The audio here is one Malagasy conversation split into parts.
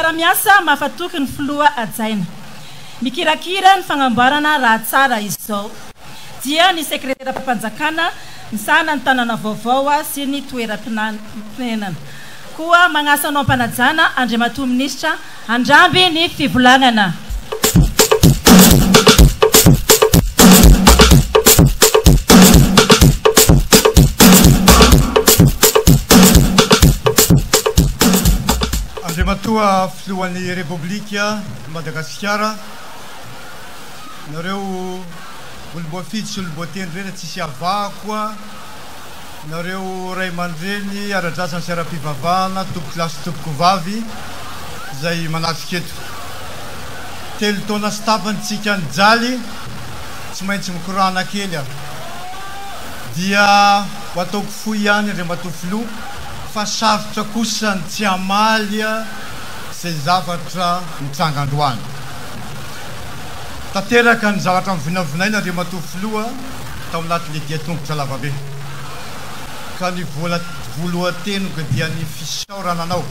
Mpiara-miasa mahafatoky ny filoha hajaina. Mikirakira ny fagnamboarana raha tsara izao dia ny sekreteram-panjakana misahana ny tanàna vaovao sy ny toeram-ponenana. Koa magnasa anao am-panajana Andriamatoa Minisitra handramby ny fivolagnana. Andriamatoa Filohan'ny Repoblika Madagasikara, nareo olom-boafidy sy olom-boatendry rehetra tsisy avahako a, nareo ray aman-dreny ara-drazana sy ara-pivavahana, tompokolahy sy tompokovavy izay manatrika eto. 3 taona sy tapany tsika nijaly, tsy maintsy mikorana kely aho. Dia ho ataoko fohy ihany Andriamatoa Filoha fa sarotra kosa ny tsy hamaly izay zavatra nitranga androany. Tanteraka ny zavatra novinavinaina Andriamatoa Filoha tao anatin'ilay dia tongotra lavabe. Ka ny voalohan-teniko dia ny fisaorana anao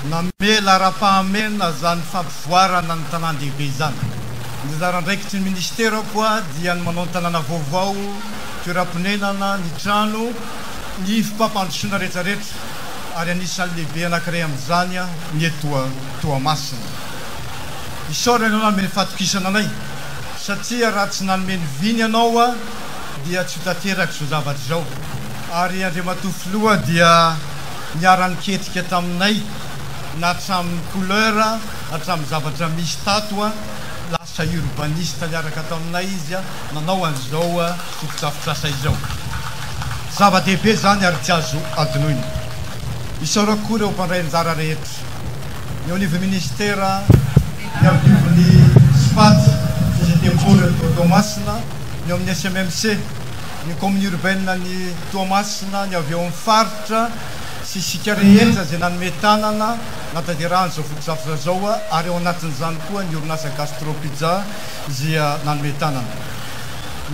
namela ara-pahamehana izany fampivoarana ny tanàn-dehibe izany. Ny anjara andraikitry ny Ministerako dia ny manao ny tanàna vaovao, toeram-ponenana, ny trano, ny ivom-pampandrosoana rehetrarehetra ary anisan'ny lehibe anankiray amin'izany ny eto Toamasina. Isaorana ianao nanome ny fahatokisana anay satria raha tsy nanome ny vina ianao dia tsy ho tanteraka izao zavatra izao ary Andriamatoa Filoha dia niara-niketrika taminay na hatramin'ny couleur hatramin'ny zavatra misy tato, lasa urbaniste niaraka taminay izy nanao an'izao fotodrafitrasa izao. Zava-dehibe izany ary tsy azo adinoina. Isaorako koa ireo mpandray anjara rehetra, ny eo anivon'ny Minisitera, ny eo anivon'ny Spat, Société Port de Toamasina, ny eo amin'ny SMMC, ny Commune Urbaine an'i Toamasina, ny avy eo amin'ny Faritra sy isika rehetra izay nanome tanana natanterahana izao fotodrafitrasa izao ary ao anatin'izany koa ny orinasa Gastro Pizza izay nanome tanana.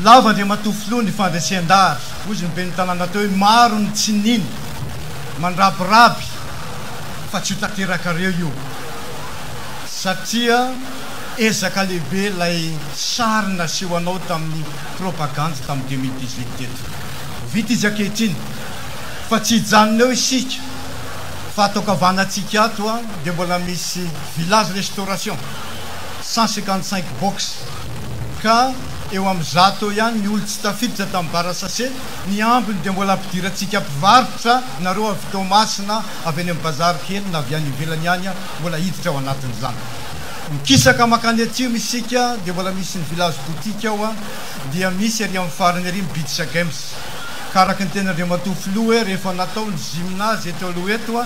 Lava Andriamatoa Filoha ny fandresen-dahatra, hoy izy ny ben'ny tanàna teo hoe maro ny tsy nino, mandrabiraby fa tsy ho tanterakareo io satria ezaka lehibe ilay sary naseho anao tamin'ny propagandy tamin'ny 2018 teto. Vita izy ankehitriny fa tsy hijanona eo isika fa ato ankavanantsika ato dia mbola misy village restauration 155 box ka eo amin'ny 100 eo ihany ny olo tsy tafiditra tamin'ny bar à sachet, ny ambiny dia mbola ampidirantsika mpivarotra nareo avy Toamasina avy any amin'ny bazary kely na avy any ivelany any mbola hiditra ao anatin'izany. Mikisaka mankany atsimo isika dia mbola misy ny village boutique ao dia misy ery amin'ny farany ery ny beach games. Ka araka ny tenin'Andriamatoa Filoha hoe rehefa natao ny gymnase eto aloha eto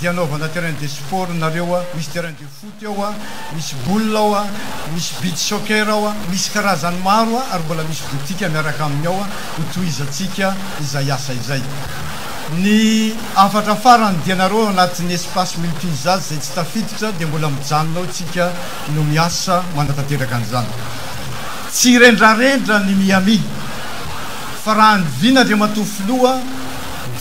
dia anaovana terrain de sport nareo, misy terrain de foot ao, misy boule ao, misy beach soccer ao, misy karazany maro ary mbola misy boutique miaraka aminy ao ho tohizantsika izay asa izay. Ny hafatra farany dia nareo ao anatin'ny espace multi usage izay tsy tafiditra dia mbola mijanona ao tsika no miasa manatanteraka an'izany. Tsy rendrarendra ny Miami fa raha ny vina Andriamatoa Filoha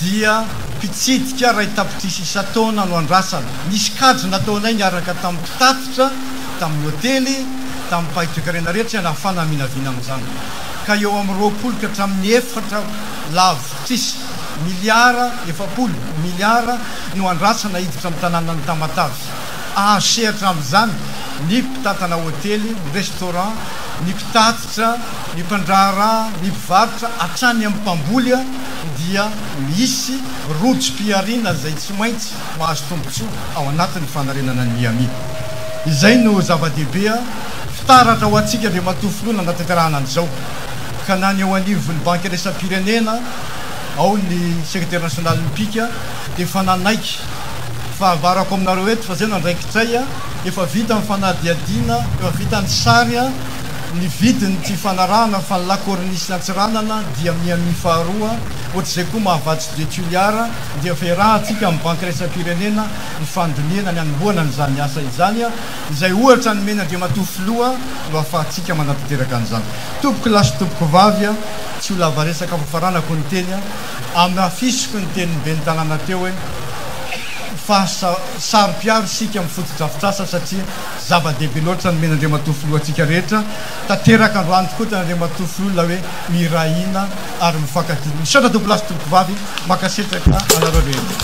dia mpitsidika 1 tapitrisa isan-taona no andrasana. Nisy kajy nataonay niaraka tamin'ny mpitatitra, tamin'ny hotely, tamin'ny mpahay toekarena rehetra nahafahana minavina amin'izany. Ka eo amin'ny 20 ka hatramin'ny efatra lavitrisa, miliara, 40 miliara no andrasana hiditra amin'ny tanànan'i Tamatave. Azo sehatra amin'izany ny mpitantana hotely, ny restaurant, ny mpitatitra, ny mpandraharaha, ny mpivarotra, hatrany amin'ny mpamboly dia misy rojom-pihariana izay tsy maintsy mahazo tombontsoa ao anatin'ny fanarenana ny Miami. Izay no zava-dehibe fitaratra ho antsika Andriamatoa Filoha nanatanterahana an'izao ka na ny eo anivon'ny Banky Iraisam-pirenena ao ny Sekretera Nasionalin'ny PIC dia efa nanaiky fa ambarako aminareo eto fa izay no andraikitray, efa vita ny fanadihadiana, efa vita ny sary, ny vidin'ity fanarahana fa ny La Corniche Antsiranana dia Miami faharoa, ohatr'izay koa Mahavatsy de Tuliar dia efa iarahantsika amin'ny Banky Iraisam-pirenena ny fandinihana ny hanombohana an'izany asa izany, izay ohatra nomen'Andriamatoa Filoha no ahafahantsika manatanteraka an'izany. Tompoko lahy sy tompoko vavy, tsy ho lava resaka fa faranako ny teny, amafisiko ny tenin'ny ben'ny tanàna teo hoe. Fa saro-piaro isika amin'ny fotodrafitrasa satria zava-dehibe loatra nomen'Andriamatoa Filoha antsika rehetra. Tanteraka androany tokoa tany Andriamatoa Filoha ilay hoe miray hina ary mifankatia. Misaotra tompolahy sy tompokovavy, mankasitraka anareo rehetra.